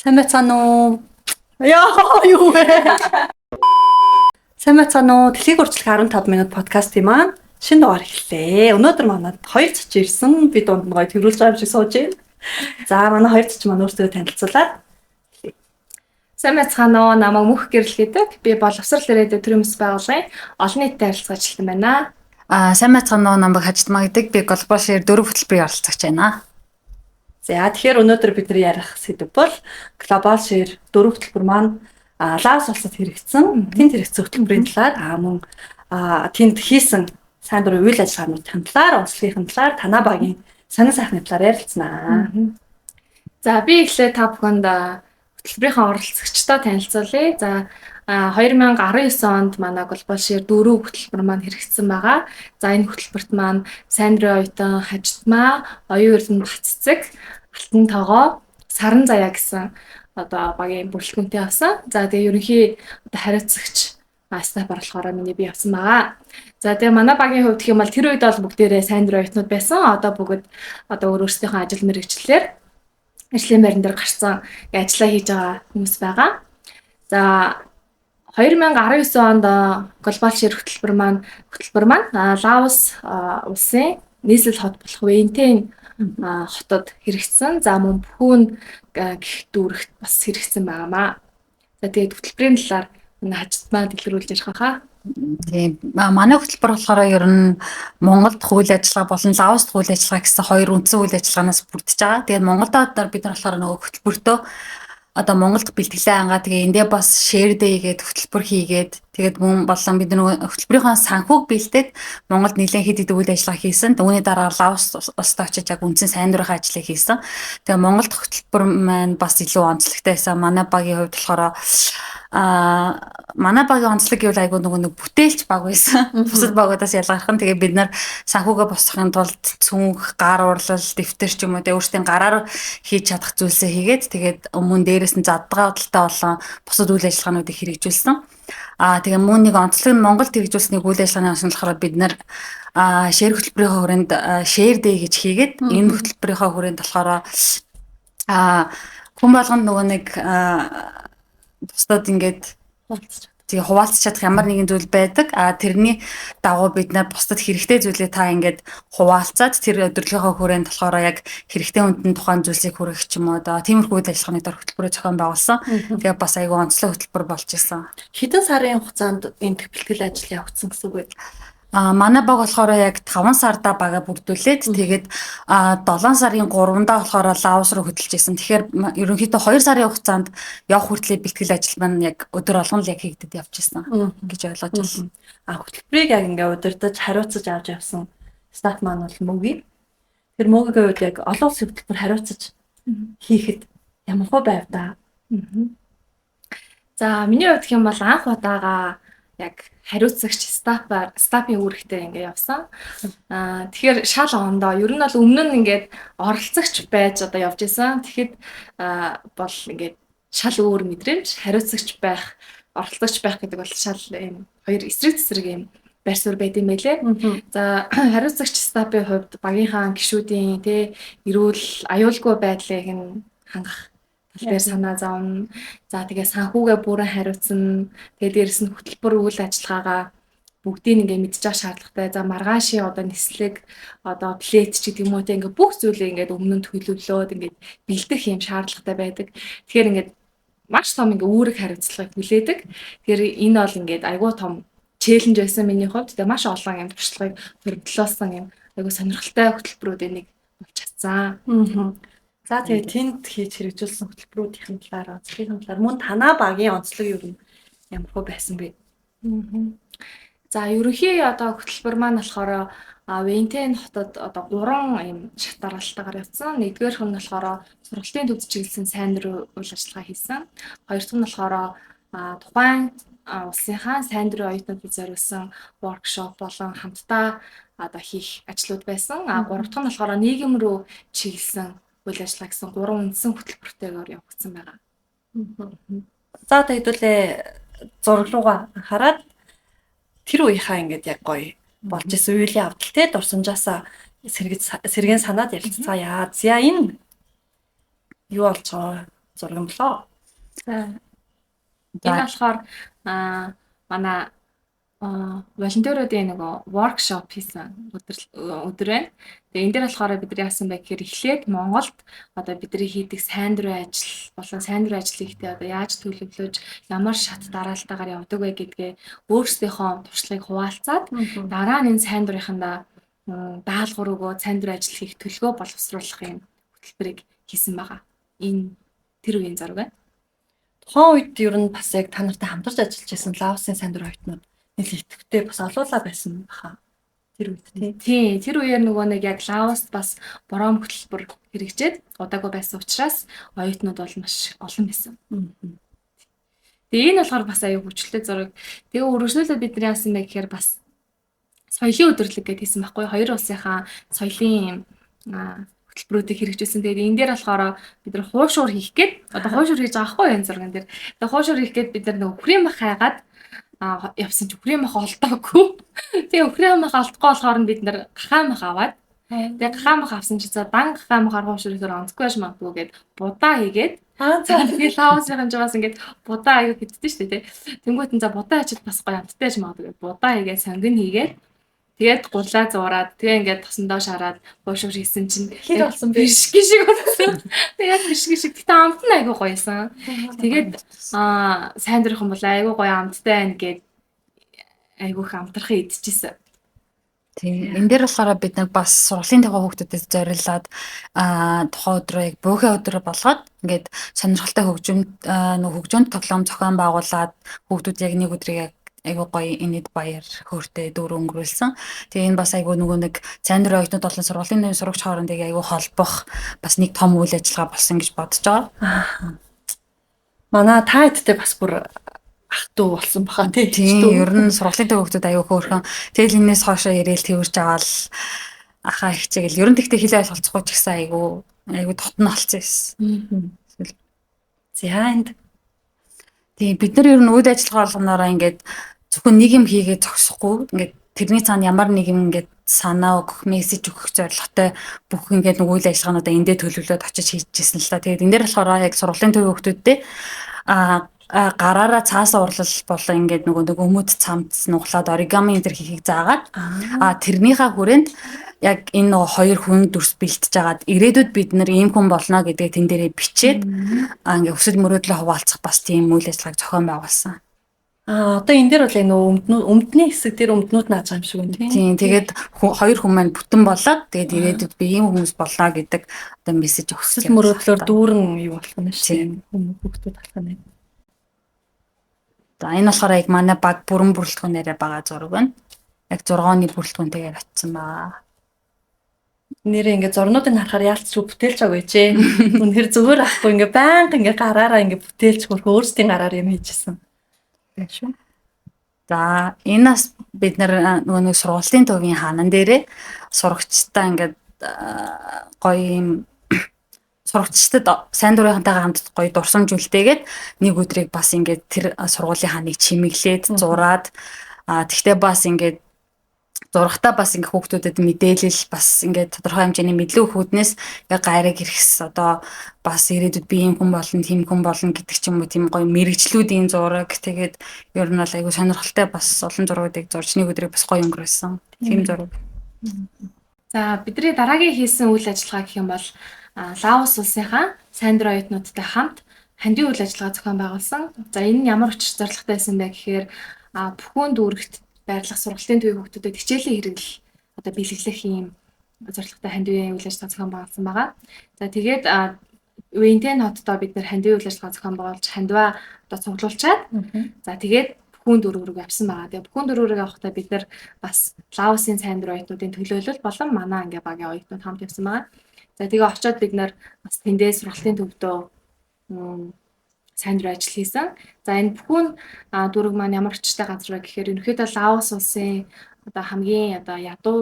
Сайн байцгаана уу? Яа, юу вэ? Сайн байцгаана уу? Дэлхийг урьдчилах 15 минут подкастын маань шинэ дугаар эхэллээ. Өнөөдөр манад хоёр зочин ирсэн. Би дунд нь гоё тэргүүлж байгаа юм шиг сууж байна. За, манай хоёр зочин маань өөрсдөө танилцуулаад. Сайн байцгаана уу? Намайг Мөнх Гэрэл гэдэг. Би Боловсрол ирээдүйн төрийн мэс байгууллагын олон нийтэд харилцах ажилтан байна. Аа, сайн байцгаана уу? Намайг Хажтмаа гэдэг. Би Global Share 4 хөтөлбөрийн оролцогч байна. За, тэгэхээр өнөөдөр бид нар ярих сэдэв бол Global Share 4 хөтөлбөр маань Лаос улсад хэрэгжсэн, тэнд хэрэгжсэн хөтөлбөрийн талаар, мөн тэнд хийсэн сайн дурын үйл ажиллагаануудын талаар, онцлогийн талаар, танай багийн сонин сайхны талаар ярилцсанаа. За, би эхлээд та бүхэнд хөтөлбөрийн оролцогчдоо танилцуулъя. За, 2019 онд манай Global Share 4 хөтөлбөр маань хэрэгжсэн байгаа. За, энэ хөтөлбөрт маань сайн дурын оюутан Хажтмаа, Оюун Эрдэнэ Батцэцэг, Алтан Тогоо, Саран Заяа гэсэн одоо багийн бүрэлдэхүүнтэй авсан. За, тэгээ ерөнхий одоо хариуцагч staff болохоор миний би явсан байгаа. За, тэгээ манай багийн хувьд гэх юм бол тэр үед бол бүгдээрээ сайн дурын оюутнууд байсан. Одоо бүгд одоо өөр өөрсдийнхөө ажил мэргэжлээр ажлын байран дээр гарсан, ажиллаа хийж байгаа хүмүүс байгаа. За, 2019 онд Global Share хөтөлбөр маань Лаос улсын нийслэл хот болох Вентен хотод хэрэгжсэн. За, мөн Пүн гэх дүүрэгт бас хэрэгжсэн байгаамаа. За, тэгээд хөтөлбөрийн талаар манай Хажтмаа дэлгэрүүлж ярих байхаа. Тийм. Манай хөтөлбөр болохоор ер нь Монголд үйл ажиллагаа болон Лаост үйл ажиллагаа гэсэн хоёр үндсэн үйл ажиллагаанаас бүрдэж байгаа. Тэгээд Монголд бид нар болохоор нөгөө хөтөлбөртөө одоо Монголд бэлтгэлээ хангаа, тэгээ эндээ бас share day гэдэг хөтөлбөр хийгээд, тэгээд мөн болон бид нөгөө хөтөлбөрийнхөө санхүүг бэлдээд Монголд нэлээд хэд хэдэн үйл ажиллагаа хийсэн. Үүний дараа Лаос улсад очиж яг үндсэн сайн дурынхаа ажлыг хийсэн. Тэгээ Монголд хөтөлбөр маань бас илүү онцлогтой байсан. Манай багийн хувьд болохоор манай багийн онцлог гэвэл айгүй нөгөө нэг бүтээлч баг байсан. Бусад багуудаас ялгархан. Тэгээ бид нар санхүүгээ босгохын тулд цүнх, гар урлал, дэвтэр ч юм уу, тэгээ өөрсдийн гараар хийж чадах зүйлсээ хийгээд, тэгээд өмнө дээрээс нь задгаа бодолтой болон бусад үйл ажиллагаануудыг хэрэгжүүлсэн. Аа, тэгээ мөн нэг онцлог нь Монголд хэрэгжүүлсэн нэг үйл ажиллагааны онцлог болохоор бид нар share хөтөлбөрийнхөө хүрээнд share day гэж хийгээд, энэ хөтөлбөрийнхөө хүрээнд болохоор хүн болгонд нөгөө нэг бусдад ингээд хуваалцаж тэгээ хуваалцах чадах ямар нэгэн зүйл байдаг. А тэрний дагуу бид нар бусдад хэрэгтэй зүйлээ та ингээд хуваалцаад, тэр өдөрлөгийнхөө хүрээнд болохоор яг хэрэгтэй хүнд нь тухайн зүйлсийг хүргэх ч юм уу, одоо тиймэрхүү үйл ажиллагааны дор хөтөлбөрөө зохион байгуулсан. Тэгээ бас айгүй онцлог хөтөлбөр болж исэн. Хэдэн сарын хугацаанд энэ бэлтгэл ажил явагдсан гэсэн үг вэ? А манай баг болохоор яг 5 сарда бага бүрдүүлээд, тэгээд 7 сарын 3-ндаа болохоор Лаос руу хөдөлж исэн. Тэгэхээр ерөнхийдөө 2 сарын хугацаанд явах хүртлээр бэлтгэл ажил маань яг өдөр болгон л яг хийгдэд явж исэн гэж ойлгож байна. А хөтөлбөрийг яг ингээ удирдах, хариуцаж авч явсан staff маань бол Мөгийн. Тэр Мөгийн хувьд яг олон улсын хөтөлбөр хариуцаж хийхэд ямар хөө байв та? За, миний хувьд гэх юм бол анх удаага яг хариуцагч staff ын үүрэгтэй ингээ явсан. Аа, тэгэхээр шал ондоо ер нь бол өмнө нь ингээд оролцогч байж одоо явж исэн. Тэгэхэд бол ингээд шал өөр мэдрэмж, хариуцагч байх, оролцогч байх гэдэг бол шал ийм хоёр эсрэг тесрэг юм байр суурь байд юм байлээ. За, хариуцагч staff ын хувьд багийнхаа гишүүдийн тий эрүүл аюулгүй байдлыг нь хангах тал дээр санаа зовно. За, тэгээ санхүүгээ бүрэн хариуцна. Тэгээ дээрэс нь хөтөлбөр үйл ажиллагаагаа бүгдийг ингээ мэдчих шаардлагатай. За, маргаашийн одоо нислэг, одоо билет ч гэдэг юм уу те, ингээ бүх зүйлээ ингээд өмнө нь төлөвлөөд ингээд бэлдэх юм шаардлагатай байдаг. Тэгэхээр ингээд маш том ингээ үүрэг хариуцлагыг хүлээдэг. Тэгэхээр энэ бол ингээд айгүй том challenge байсан миний хувьд. Тэгээ маш олон юм туршлагыг хуримтлуулсан юм айгүй сонирхолтой хөтөлбөрүүдийн нэг болж чадсан. За, тэгээ тэнд хийж хэрэгжүүлсэн хөтөлбөрүүдийн талаар, онцлогийн талаар, мөн танаа багийн онцлог юу юм ямар хөө байсан бэ? За, ерөнхий одоо хөтөлбөр маань болохоор Вентен хотод одоо гурван юм шат дараалтайгаар явсан. Нэгдүгээрх нь болохоор сургалтын төвд чиглэсэн сайн дурын үйл ажиллагаа хийсэн. Хоёр дахь нь болохоор тухайн улсынхаа сайн дурын оюутнуудад зориулсан workshop болон хамтдаа одоо хийх ажлууд байсан. А гурав дахь нь болохоор нийгэм рүү чиглэсэн үйл ажиллагаа гэсэн гурван үндсэн хөтөлбөртэйгээр явагдсан байгаа. За, та хэдүүлээ зураг руугаа анхаарад тэр үеийнхаа ингээд яг гоё болж исэн үеийн явдал те дурсамжаасаа сэргэж сэргэн санаад ярилцгаая. За, энэ юу болж байгаа? зураг юм болоо. За. Энэ болохоор манай волонтеруудын нөгөө workshop хийсэн өдөр байна. Тэгээ энэ дээр болохоор бид нар яасан бэ гэхээр эхлээд Монголд одоо бидний хийдэг сайн дурын ажил болон сайн дурын ажил хийхдээ одоо яаж төлөвлөж, ямар шат дараалтайгаар явдаг вэ гэдгээ өөрсдийнхөө туршлагыг хуваалцаад дараа нь энэ сайн дурынхандаа даалгавар өгөө сайн дурын ажил хийх төлгөө боловсруулах юм хөтөлбөрийг хийсэн байгаа. Энэ тэр үеийн зураг байна. Тухайн үед ер нь бас яг та нартай хамтарч ажиллаж байсан Лаосын сайн дурын оюутнууд нэл идэвхтэй бас олуулаа байсан баха. Тэр үед тий. Тий, тэр үеэр нөгөө нэг яг Лаост бас бором хөтөлбөр хэрэгжээд удаагүй байсан учраас оюутнууд бол маш олон байсан. Тэгээ энэ болохоор бас аюу хүчлээ зураг. Тэгээ өргөжлүүлээд бид нар яасан бэ гэхээр бас соёлын өдөрлөг гэдээ хийсэн байхгүй хоёр улсынхаа соёлын хөтөлбөрүүдийг хэрэгжүүлсэн. Тэгээд энэ дээр болохоор бид нар хуушуур хийх гээд одоо хуушуур хийж байгаа байхгүй энэ зурган дээр. Тэгээ хуушуур хийх гээд бид нар нөгөө үхрийн мах хайгаад явсан чи үхрийн мах олдоогүй. Тэгээ үхрийн мах олдохгүй болохоор нь бид нар гахаа мах аваад тэгээ гахаа мах авсан чи за дан гахаа махаар хуушуур ихээр онцгүй байж магадгүй гэд будаа хийгээд за тэгээ Лаосын ч бас ингээд будаа аяг хэддэн шүү дээ тий. Тэнгүүт нь за будаа ачид бас гоё амттай байж магадгүй гэд будаа хийгээд сонгино хийгээд тэгээд гулаа зуураад тэгээ ингээд тосондоо шараад хуушуур хийсэн чинь хэр болсон бэ? Бишги шиг болсон. Тэгээд бишги шиг. Гэтэ амт нь айгүй гоёсан. Тэгээд сайн дурынхан бол айгүй гоё амттай байна гэд айгүй их амтрахын идчихсэн. Тийм. Энэ дээр болохоор бид нэг бас сургуулийн тавга хүүхдүүдэд зориулаад тухайн өдрөө яг буухай өдөр болгоод ингээд сонирхолтой хөгжим нөгөө хөгжөөнд тоглоом зохион байгуулад хүүхдүүд яг нэг өдрийг яг айгуу гоё инээд баяр хөөртэй дүүр өнгөрүүлсэн. Тэгээ энэ бас айгуу нөгөө нэг сайн дурын оюутнууд болон сургуулийн нэр сурагч хоорондыг айгуу холбох бас нэг том үйл ажиллагаа болсон гэж бодож байгаа. Манай та хэдтэй бас бүр ах дүү болсон баха тий. Тийм, ер нь сургуулийн төв хүүхдүүд айгуу хөөрхөн. Тэгэл энэс хоошоо ирээл тэрвэрч аваал ахаа ихчээгэл ер нь тэгтээ хилээ ойлголцохгүй ч гэсэн айгуу дотн олцсон байсан. За энд тийм бид нар ер нь үйл ажиллагаа болгоноороо ингээд зөвхөн нэг юм хийгээд зогсохгүй ингээд тэрний цаана ямар нэг юм ингээд санаа өгөх, мессеж өгөх зорилготой бүх ингээд нэг үйл ажиллагаануудаа эндээ төлөвлөөд очиж хийжсэн л та. Тэгээд энэ дээр болохоор яг сургуулийн төв хүүхдүүдтэй гараараа цаасаа урлал болон ингээд нөгөө нэг өмд цамц нуглаад оригами энэ төр хийхийг заагаад тэрнийхээ хүрээнд яг энэ нөгөө хоёр хүн дүрс бэлтэж агаад ирээдүйд бид нар ийм хүн болно гэдгээ тэн дээрээ бичээд ингээд өсөл мөрөөдлөө хуваалцах бас тийм үйл ажиллагааг зохион байгуулсан. Одоо энэ дээр бол энэ өмдний хэсэг дээр өмднүүд нааж байгаа юм шиг байна тийм. Тийм, тэгээд хоёр хүн маань бүтэн болоод тэгээд ирээдүйд би ийм хүмүүс боллоо гэдэг одоо мессеж өгсөн. Өсөл мөрөөдлөөр дүүрэн юу болох нь шүү дээ. Хүүхдүүд болох нь. За энэ болохоор яг манай баг бүрэн бүрэлдэхүүнээрээ байгаа зураг байна. Яг 6 оны бүрэлдэхүүнтэйгээр очсон байгаа. Нэрээ ингээ зурнуудыг харахаар яалтч бүтээлч аг байжээ. Үнэхээр зүгээр ахгүй ингээ байнга ингээ гараараа ингээ бүтээлч хөрх өөрсдийн гараар юм хийжсэн. Шүү. За энэ бас бид нар нөгөө нэг сургуулийн төвийн хаанан дээрээ сурагчтай ингээд гоё юм сурагчдад сайн дурынхантайгаа хамт гоё дурсамж үлдээгээд нэг өдрийг бас ингээд тэр сургуулийн хааныг чимэглээд зураад тэгтээ бас ингээд зурагтаа бас ингээ хүүхдүүдэд мэдээлэл бас ингээ тодорхой хэмжээний мэдлэг өгөхүүднээс ингээ гайраг хэрэгс одоо бас ирээдүйд би ийм хүн болно, тийм хүн болно гэдэг ч юм уу тийм гоё мэрэгчлүүдийн зураг тэгээд ер нь бол айгүй сонирхолтой бас олон зургуудыг зурж нэг өдрийг бас гоё өнгөрөөсөн. Тийм зураг. За бидний дараагийн хийсэн үйл ажиллагаа гэх юм бол Лаос улсынхаа сайн дурын оюутнуудтай хамт хандив үйл ажиллагаа зохион байгуулсан. За энэ нь ямар учир зорилготой байсан бэ гэхээр бүхэн дүүрэгт байрлах сургалтын төвийн хүүхдүүдэд хичээлийн хэрэглэл одоо бэлэглэх ийм зорилготой хандивын үйл ажиллагаа зохион байгуулсан байгаа. За тэгээд Вентен хотдоо бид нэр хандивын үйл ажиллагаа зохион байгуулж хандиваа одоо цуглуулчаад за тэгээд бүхэн дүүрэг рүү явсан байгаа. Тэгээд бүхэн дүүрэг рүү явахдаа бид нар бас Лаосын сайн дурын оюутнуудын төлөөлөл болон манай ингээ багийн оюутнууд хамт явсан байгаа. За тэгээ очиод бид нар бас тэндээ сургалтын төвдөө сайн дурын ажил хийсэн. За энэ бүхэн дүүрэг маань ямар учиртай газар вэ гэхээр ерөнхийдөө Лаос улсын одоо хамгийн одоо ядуу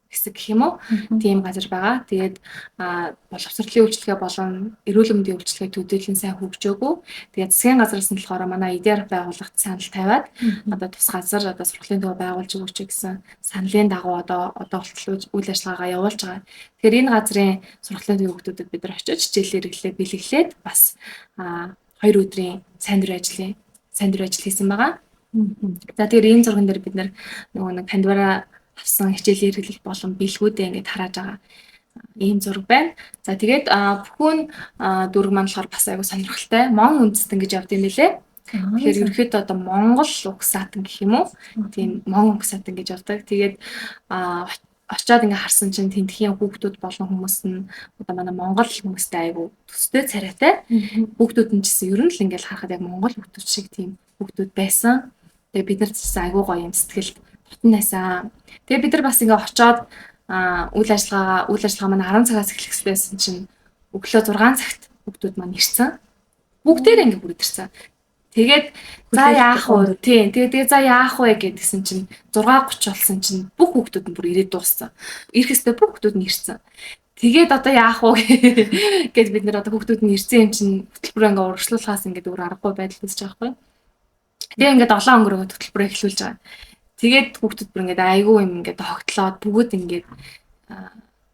хэсэг гэх юм уу? Тийм газар байгаа. Тэгээд боловсролын үйлчилгээ болон эрүүл мэндийн үйлчилгээ төдийлөн сайн хөгжөөгүй. Тэгээд засгийн газраас нь болохоор манай EDRF байгууллагт санал тавиад одоо тус газар одоо сургуулийн төв байгуулж өгөөч гэсэн саналын дагуу одоо болтол үйл ажиллагаагаа явуулж байгаа. Тэгэхээр энэ газрын сургуулийн төвийн хүүхдүүдэд бид нар очиж хичээлээ хэрэглээ бэлэглээд бас 2 өдрийн сайн дурын ажил хийсэн байгаа. За тэгэхээр ийм зурган дээр бид нар нөгөө нэг Пандора авсан хичээлийн хэрэглэл болон бэлгүүдээ ингээд харааж байгаа ийм зураг байна. За тэгээд Бүхүүн дүүрэг маань болохоор бас айгу сонирхолтой. Мон үндэстэн гэж явд юм билээ. Тэгэхээр ерөнхийдөө одоо Монгол угсаатан гэх юм уу? Тийм Мон угсаатан гэж явдаг. Тэгээд очиод ингээ харсан чинь тентхийн хүүхдүүд болон хүмүүс нь одоо манай Монгол хүмүүстэй айгу төстэй царайтай. Хүүхдүүд нь ч гэсэн ер нь л ингээл харахад яг Монгол хүүхдүүд шиг тийм хүүхдүүд байсан. Тэгээ бид нар ч гэсэн айгу гоё юм сэтгэл дотн байсан. Тэгээ бид нар бас ингээ очиод үйл ажиллагаа маань 10 цагаас эхлэх байсан чинь өглөө 6 цагт хүүхдүүд маань ирсэн. Бүгдээрээ ингээ хүрээд ирсэн. Тэгээд за яах вэ? Тийм. Тэгээд за яах вэ гэдгсэн чинь 6:30 болсон чинь бүх хүүхдүүд нь бүр ирээд дууссан. Ирэх ёстой бүх хүүхдүүд нь ирсэн. Тэгээд одоо яах вэ гэж бид нар одоо хүүхдүүд нь ирсэн юм чинь хөтөлбөрөө ингээ урагшлуулахаас ингээ өөр аргагүй байдал үүсэж байгаа байхгүй. Тэгээ ингээ 7 өнгөрөөгөө хөтөлбөрөө эхлүүлж байгаа. Тэгээд хүүхдүүд бүр ингээд айгүй юм ингээд тогтлоод бүгд ингээд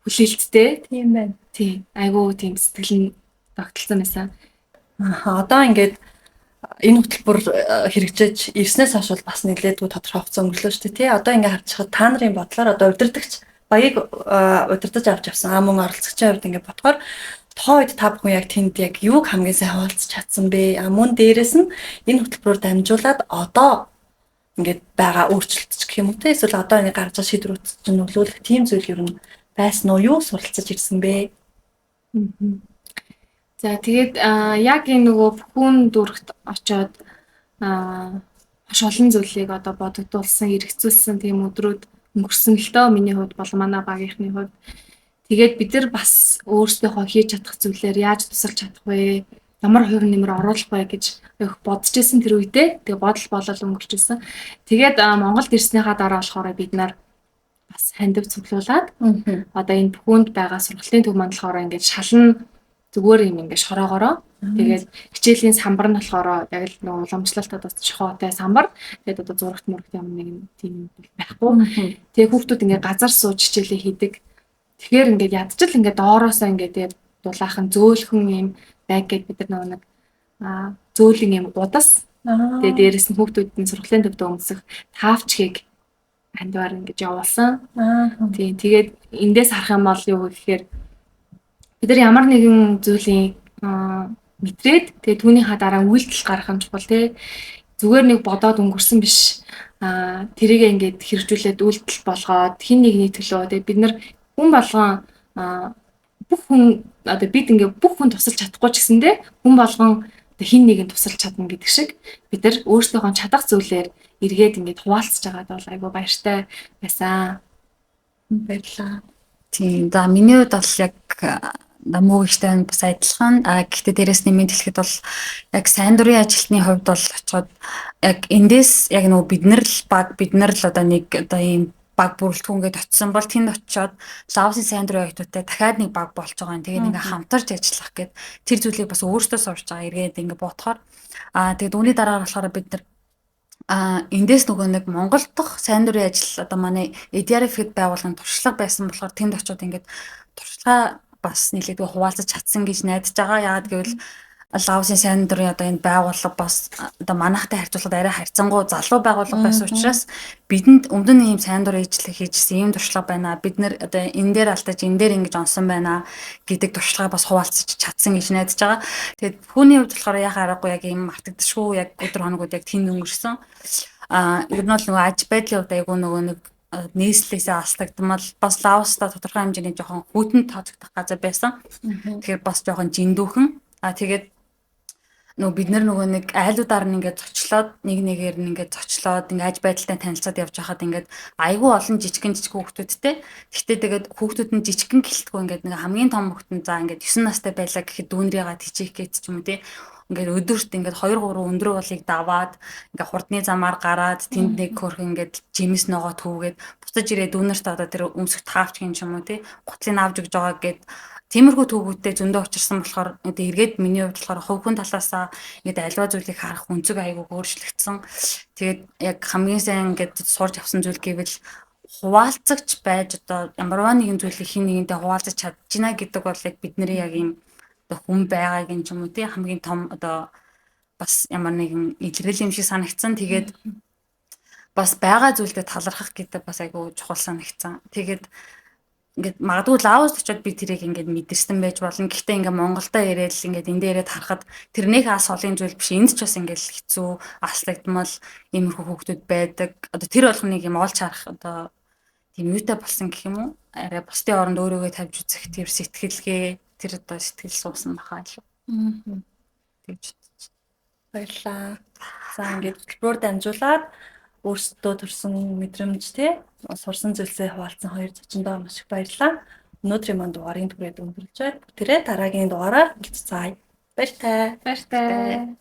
хүлээлттэй. Тийм байна. Тийм. Айгүй тийм сэтгэл нь тогтолцсон байсан. Аа одоо ингээд энэ хөтөлбөр хэрэгжиж ирснээс хойш бол бас нэлээдгүй тодорхой хугацаа өнгөрлөө шүү дээ тий. Одоо ингээд харчихад та нарын бодлоор одоо удирдагч багийг удирдах авч явсан мөн оролцогчийн хувьд ингээд бодохоор тоо үед та бүхэн яг тэнд яг юуг хамгийн сайн хуваалцах чадсан бэ? Мөн дээрэс нь энэ хөтөлбөрөөр дамжуулаад одоо ингээд байгаа өөрчлөлт ч гэх юм уу те эсвэл одоо ингэ гарч байгаа шийдвэрүүд чинь нөлөөлөх тийм зүйл ер нь байсан уу? Юу суралцаж ирсэн бэ? За тэгээд яг энэ нөгөө Бүхүүн дүүрэгт очиод маш олон зүйлийг одоо бодогдуулсан, эргэцүүлсэн тийм өдрүүд өнгөрсөн л дөө миний хувьд болон манай багийнхны хувьд. Тэгээд бид нар бас өөрсдийнхөө хийж чадах зүйлээр яаж тусалж чадах вэ? Ямар хувь нэмэр оруулах вэ гэж их бодож исэн тэр үедээ. Тэгээ бодол болол өнгөрч исэн. Тэгээд Монголд ирснийхаа дараа болохоор бид нар бас хандив цуглуулад одоо энэ Бүхүүнд байгаа сургалтын төв маань болохоор ингээд шална зүгээр юм ингээд шороогоороо. Тэгээд хичээлийн самбар нь болохоор яг л нөгөө уламжлалт одоо шохоотой самбар. Тэгээд одоо зурагт мөрөгт ямар нэгэн тийм юм байхгүй. Тэгээд хүүхдүүд ингээд газар сууж хичээлээ хийдэг. Тэгэхээр ингээд ядчил ингээд доороосоо ингээд тэгээд дулаахан зөөлхөн юм байг гэд бид нар нэг зөөлөн юм гудас. Тэгээ дээрэс нь хүүхдүүдийн сургуулийн төвдөө өмсөх таавчгийг хандивар ингэж явуулсан. Тийм тэгээд эндээс харах юм бол юу гэхээр бид нар ямар нэгэн зүйлийн мэдрээд тэгээ түүнийхаа дараа үйлдэл гаргах юм чухал тий. Зүгээр нэг бодоод өнгөрсөн биш. Тэрийг ингээд хэрэгжүүлээд үйлдэл болгоод хин нэгний төлөө тэгээ бид нар хүн болгон бүх хүн одоо бид ингээ бүх хүн тусалж чадахгүй ч гэсэндээ хүн болгон одоо хин нэгэн тусалж чадна гэдэг шиг бид нар өөрсдийнхөө чадах зүйлээр эргээд ингээд хуваалцж байгаад бол айгүй баяртай байсан. Баярлалаа. Тийм. За миний хувьд бол яг муугичтай бас адилхан. Гэхдээ дээрэс нэмээд хэлэхэд бол яг сайн дурын ажилтны хувьд бол очиход яг эндээс яг нөгөө бид нар л баг бид нар л одоо нэг одоо ийм баг бүрэлдэхүүн гээд очисон бол тэнд очиод Лаосын сайн дурын оюутнуудтай дахиад нэг баг болж байгаа юм. Тэгээд ингээ хамтарч ажиллах гээд тэр зүйлийг бас өөртөө сурч байгаа эргээд ингээ бодохоор тэгээд үүний дараа болохоор бид нар эндээс нөгөө нэг Монгол дахь сайн дурын ажил одоо манай EDRF гэд байгууллагын туршлага байсан болохоор тэнд очиод ингээд туршлага бас нэлээдгүй хуваалцаж чадсан гэж найдаж байгаа. Яагаад гэвэл Лаосын сайн дурын одоо энэ байгууллага бас одоо манайхтай харьцуулахад арай харьцангуй залуу байгууллага байсан учраас бидэнд өмнө нь ийм сайн дурын ажил хийжсэн ийм туршлага байна. Бид нэр одоо энэ дээр алдаж энэ дээр ингэж онсон байна гэдэг туршлага бас хуваалцаж чадсан гэж найдаж байгаа. Тэгээд хүний хувьд болохоор яхаа аргагүй яг ийм мартагдашгүй яг өдөр хоногуд яг тэнд өнгөрсөн. Ер нь бол нөгөө аж байдлын хувьд айгүй нөгөө нэг нийслэлээсээ алдагдмал бас Лаоста тодорхой хэмжээний жоохон хүйтэн тооцогдох газар байсан. Тэгэхээр бас жоохон жиндүүхэн. Тэгээд нөгөө бид нөгөө нэг айлуудаар нь ингээд зочлоод нэг нэгээр нь ингээд зочлоод ингээд аж байдалтай танилцаад явж байхад ингээд айгүй олон жижигэн жижиг хүүхдүүдтэй. Гэхдээ тэгээд хүүхдүүд нь жижигэн гэлтгүй ингээд нэг хамгийн том хүүхэд нь за ингээд 9 настай байлаа гэхэд дүүнрийгаа тижээх гээд ч юм уу тий. Ингээд өдөрт ингээд 2 3 өндөр уулыг даваад ингээд хурдны замаар гараад тэнд нэг хөрхөн ингээд жимс ногоо түүгээд буцаж ирээд дүүнерт одоо тэр өмсөх таавч гин ч юм уу тий гутлыг авч өгж байгаа гэд тиймэрхүү төвгүүдтэй зөндөө учирсан болохоор одоо эргээд миний хувьд болохоор хувь хүн талаасаа ингээд альва зүйлийг харах өнцөг айгүй өөрчлөгдсөн. Тэгээд яг хамгийн сайн ингээд сурч авсан зүйл гэвэл хуваалцагч байж одоо ямарваа нэгэн зүйлийг хин нэгэнтэй хуваалцаж чадчихна гэдэг бол яг бидний яг ийм одоо хүн байгааг юм ч юм уу тий хамгийн том одоо бас ямар нэгэн илрэл юм шиг санагдсан. Тэгээд бас байгаа зүйлдээ талархах гэдэг бас айгүй чухал санагдсан. Тэгээд ингээд магадгүй Лаост очиод би тэрийг ингээд мэдэрсэн байж болно. Гэхдээ ингээд Монголдо ирээл ингээд энд дээрээ харахад тэр нэг ас олон зүйл биш. Энд ч бас ингээд хэцүү аслагдмал иймэрхүү хүүхдүүд байдаг. Одоо тэр болгоныг юм олж харах одоо тийм юутай болсон гэх юм уу? Арай бусдын оронд өөрийгөө тавьж үзэх тэр сэтгэлгээ, тэр одоо сэтгэл суусан баха илүү. Тэгж бодож. Баярлалаа. За ингээд хөтөлбөрөөр дамжуулаад өөрсдөө төрсэн мэдрэмж те сурсан зүйлсээ хуваалцсан хоёр зочиндоо маш их баярлалаа. Өнөөдрийн маань дугаарын түрээд өндөрлөж байна. Бүгдээрээ дараагийн дугаараар уулзцаая. Баяртай. Баяртай.